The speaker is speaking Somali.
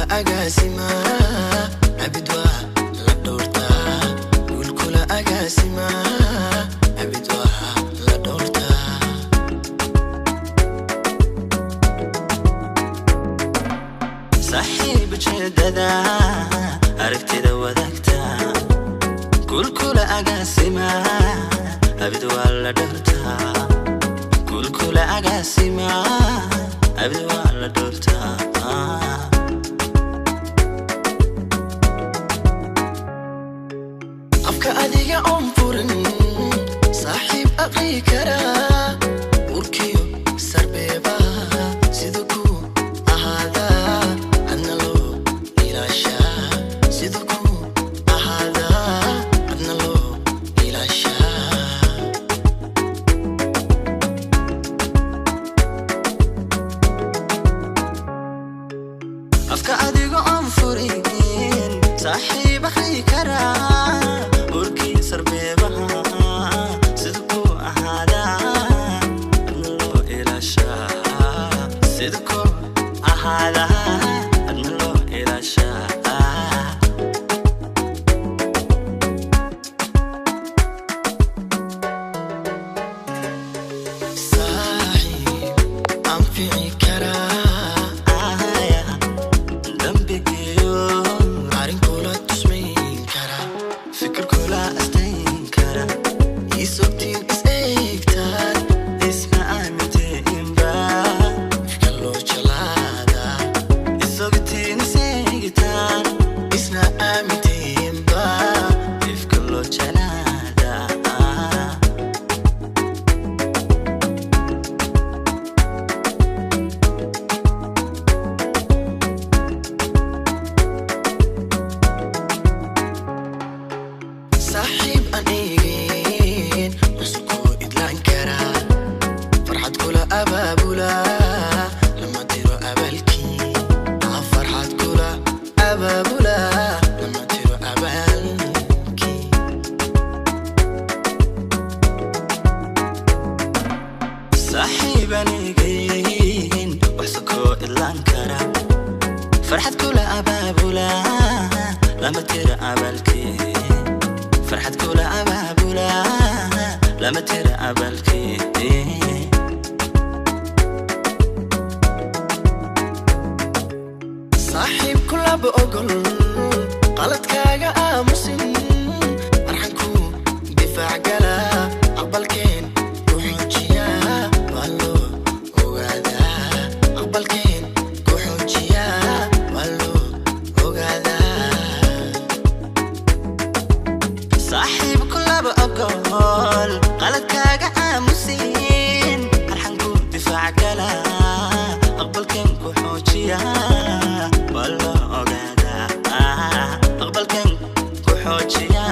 Agaasima abid waa la dhowrtaa, guulkula agaasima abid waa la dhowrtaa. Saaxiib ujeedada aragtida wadaagta, guulkula agaasima abid waa la dhowrtaa, guulkula agaasima abid waa la dhowrtaa. Afka adiga oon furin saaxiib aqri karaa, urkiyo sarbeebaha sida ku ahaadaa adna loo ilaashaa, sida ku ahaadaa adna loo ilaashaa. Afka adiga oon furin saaxiib akhri karaa, urkii sarbeebaha sida ku ahaadaa adna loo ilaashaa, sida ku ahaadaa adna loo ilaashaa. Saaxiib anfici karaa Aya, dambigiyo arrinkula tusmayn karaa, fikirkula astayn kara, isogtiin is eegtaan, isna aamintiinba ifka loo jalaadaa, isogtiin iseegitaan, isna aamintiinba ifka loo jalaadaa. Saaxiib aan eegin cusubkuu idlaan karaa, farxad kula abaabula lama tiro abaalkii. Ah, farxad kula abaabula lama tiro abaalkii. Saaxiib anigayn wax sokoo idlaan kara, farxad kula abaabula lama tiro abaalkii, farxad kula abaabula lama tiro abaalkii. Saaxiib kulaba ogol qaladkaaga aamusin, marxanku difaac gala, aqbalkeen ku xoojiyaa waa loo ogaadaa, aqbalkeen ku xoojiyaa waa loo ogaadaa. Saaxiib kulaba ogol qaladkaaga aamusin, arxanku difaac gala, aqbalkan ku xoojiya waa loo ogaadaa, aqbalkan ku xoojiya